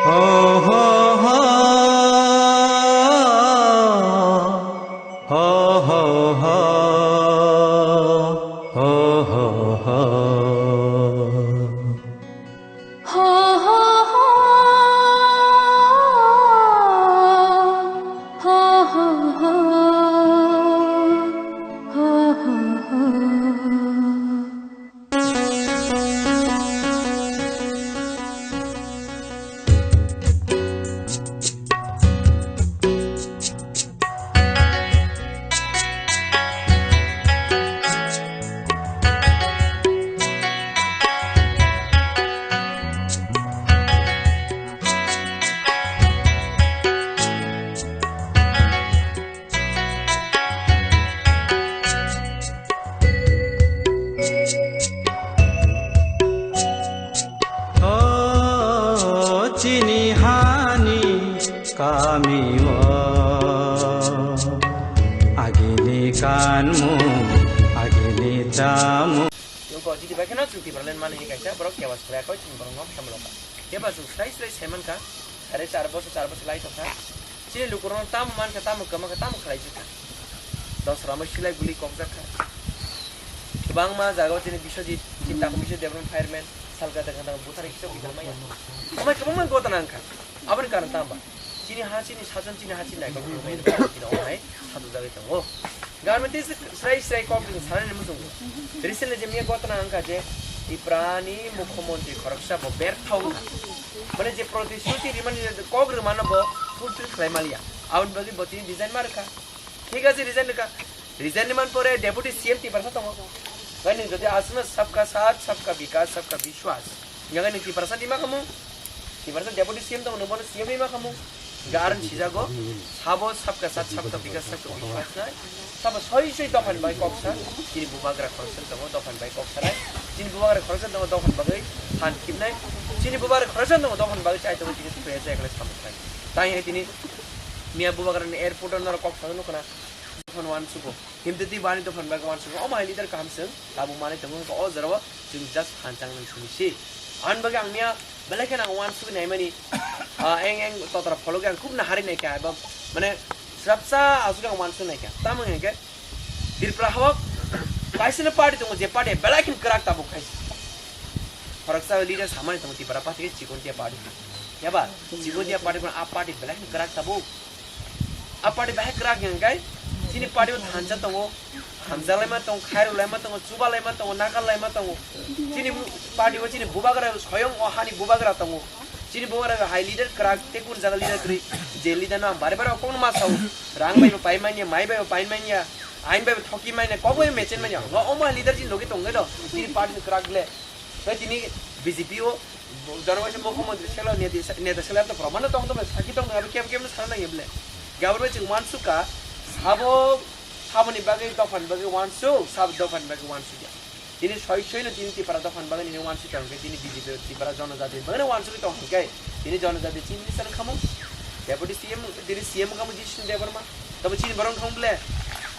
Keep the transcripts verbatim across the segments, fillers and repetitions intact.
O chini hani kamio agini kanmung, agini chamung. Nokho jiti bai kheno chwng Tipraland mani kaisa borok kewas khlai koi chwng borok no hamlo. Keba chwng srai srai sai mankha, sare char bosor, char bosor lai tongkha. Chini lukurokno tamo mankha, tamo kwmakha, tamo khlai jikha. Dosra mo silai guli kokjak kha. Kwbangma jaga o chini Biswajit, chini takhuk Biswajit Debbarma fireman, salka dakha dakha buthar kisa buthar maya. Amai kwbangma gotana wngkha. Aboni karon tamo ba? Chini ha, chini sason, chini ha, chini naikol khulumani bagwi chini o hai sato jagwi tongo. Government is srai srai kok bini sanani muchungo. Recently je miya gotana wngkha je Tiprani mukhyamantri khoroksa bo bertho wngkha. Mane je protishruti rimani kok rwmano bo fulfill khlai maliya. Aboni bagwi bo tini resign ma rwkha. Thik ache, resign rwkha. Resign ni man pore deputy C M Tiprasa tongo. Bai nwng jodi aswkno sabka saath, sabka bikas, sabka biswas. Hingkha khe nwng Tiprasa ni ma khamung? Tiprasa deputy C M tongo, nwng bono C M ni ma khamung? Hingkha aroni sijago, sabo sabka saath, sabka bikas, sabka biswas nai. Sabo soi soi dophani bai kok sa, chini bubagra khoroksa tongo, dophani bai kok sanai. Chini bubagra khoroksa tongo, dophani bagwi phan khibnai. Chini bubagra khoroksa tongo, dophani bagwi chai tongo, chini Tiprasa ekle samung khai. Tai hai tini miya bubagra ni airport o norok kok sa nukna. Dophani uansugo. Himtwi twi bani dophani bagwi uansugo. Omo hai leader kaham chwng tabuk manwi tongo, wngkha o jorao chwng just phanchang nang simi si. Ani bagwi ang miya belai kheno ang uansugwi naimani, ah, eng eng totra phologwi ang khub nahari naikha, eba mane srapsa aswk ang uansugwi naikha. Tamo hwnkhe Tripura hao kaisano party tongo, je party belai kheno kwrak tabuk khai. Khoroksa leader samani tongo Tipra party khe Chikontia party. Yaba, Chikontia party kono a party belai kheno kwrak tabuk. A party bahai kwrak hwnkhe chini party o thansa tongo, hamjaklaima tongo, khairulaima tongo, chubalaima tongo, nakarlaima tongo. Chini party o chini bubagra, soyong o hani bubagra tongo. Chini bubagra hai leader kwrak tei kunu jaga leader kwrwi, je leader no ang bare bare o kokno ma sao, rang bai bo pai manya, mai bai bo pai manya, ain bai bo thoki manya, kok bai bo mechen manya. Omo hai leader chini logi tongwi no, chini party ni kwrak le. Tei tini B J P o jonogosi mukhyamantri selo neta, neta selo to proman tong tong sakhi tong tong, abo kem kem sana nang ble. Gabar bai chwng uansukha, sabo, saboni bagwi dophani bagwi uansuk, sabo dophani bagwi uansukya. Tini soi soi no tini Tipra dophani bagwi nini uansuk tong khe, tini B J P Tipra jonojati bagwi no uansuk tong khe, tini jonojati chini sani khamu, deputy C M, tini C M khamu Jishnu Debbarma, tabo chini borok khamu ble.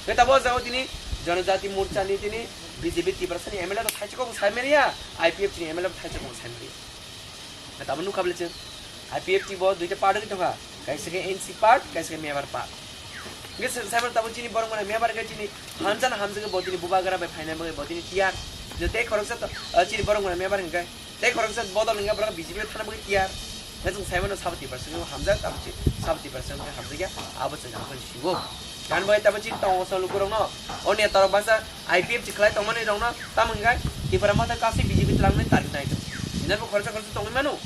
Khe tabo jao tini jonojati morcha ni tini B J P Tiprasa ni M L A rok thaisa kok sai manya, I P F T ni M L A rok thaisa kok sai manya. Tamo nukha bole chwng I P F T bo duita part wngwi tongkha, kaisa khe N C part, kaisa khe Mewar part. Hwnkhe chwng sai mano tamo chini borok mano Mewar khe chini hanjani hamjagwi bo tini bubagra bai phaina bagwi bo tini tiyar. Je tei khoroksa to, ah, chini borok mano Mewar hwnkhe tei khoroksa bodol hwnkhe borok B J P o thana bagwi tiyar. Hwnkhe chwng sai mano sabo Tiprasa wngwi hamjak, tamo chi sabo Tiprasa wngwi hamjakya, abo chwng aphano siwo. Gan bai tamo chini tongo sa lukurokno. O neta rok baksa I P F T khlai tongmani rokno tamo hwnkhe Tipra Motha kaisa B J P twlangnai target nai tong. Sinarbo khoroksa khoroksa tongwi mano.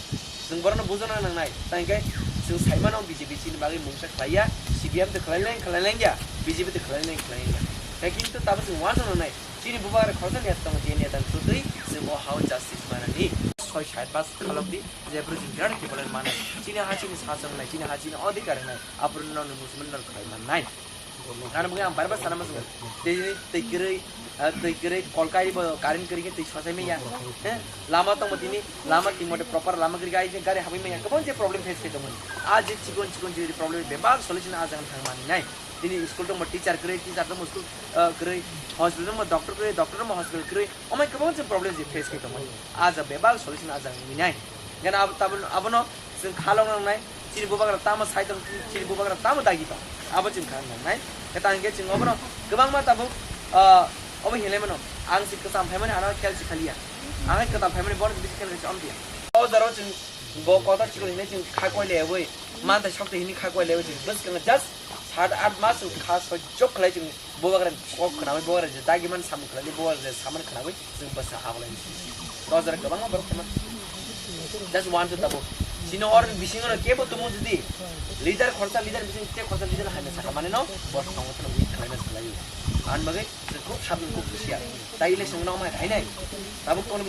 Chwng borokno bujana nangnai. Tamo hwnkhe chwng sai mano B J P chini bagwi mungsa khlaiya, C P M twi khlai leng khlai leng ya, B J P twi khlai leng khlai leng ya. Hwnkhe kintu tamo chwng uansukna nangnai. Chini bubagra khoroksa neta tongo, je neta ni kwtwi chwng o hao justice manani. Soi side bus khalok di, je bwrwi chwng birat khe bolai manai. Chini ha chini sachang nai, chini ha chini odhikar nai. Aphuru no nung musulman no khlai mannai. Ano bagwi ang bar bar sana muchungo. Tei, tei kwrwi, ah, tei kwrwi kol kairi bo current kwrwi khe tei swchai manya. He? Lama tongmo tini, lama tini mote proper lama kwrwi khe ai je gari habwi manya. Kwbang je problem face khai tongmani. Ah, je chikon chikon je problem bebak solution ah jaga thang mani nai. Tini school tongmo teacher kwrwi, teacher tongmo school, ah, kwrwi, hospital tongmo doctor kwrwi, doctor tongmo hospital kwrwi. Omai kwbang je problem je face khai tongmani. Ah jaga bebak solution ah jaga wngwi nai. Gana abo tabun-, abono Chwng khalok nangnai, chini bubagra tamo sai tong, chini bubagra tamo dagi tong. Abo chwng kha nangnai. Khe tang khe chwng obono kwbangma tabuk, ah, obo hinlai mano. Ang se kwcham phaimani ano khel si khaliya. Ang kwcham phaimani bono bisi khel si amdiya. O jaro chwng bo kotor chikon hinai chwng kha koi lewi. Mantai sokte hini kha koi lewi chwng. Bwskang just sat at mas chwng kha sojok khlai chwng bubagra kok khnawi bubagra je dagi man samung khlai bubagra je saman khnawi. Chwng bwsa abolai. Dojra kwbangma borok thangma. Just one to tabuk. Chini or bisingo no kebo tumu jodi leader khorsa leader bising te khorsa leader haina saka mane no bos tongo tong wi khlaina salai. An bagai chwng khub sabun khub khusiya. Tai election no mai hainai. Tabuk tong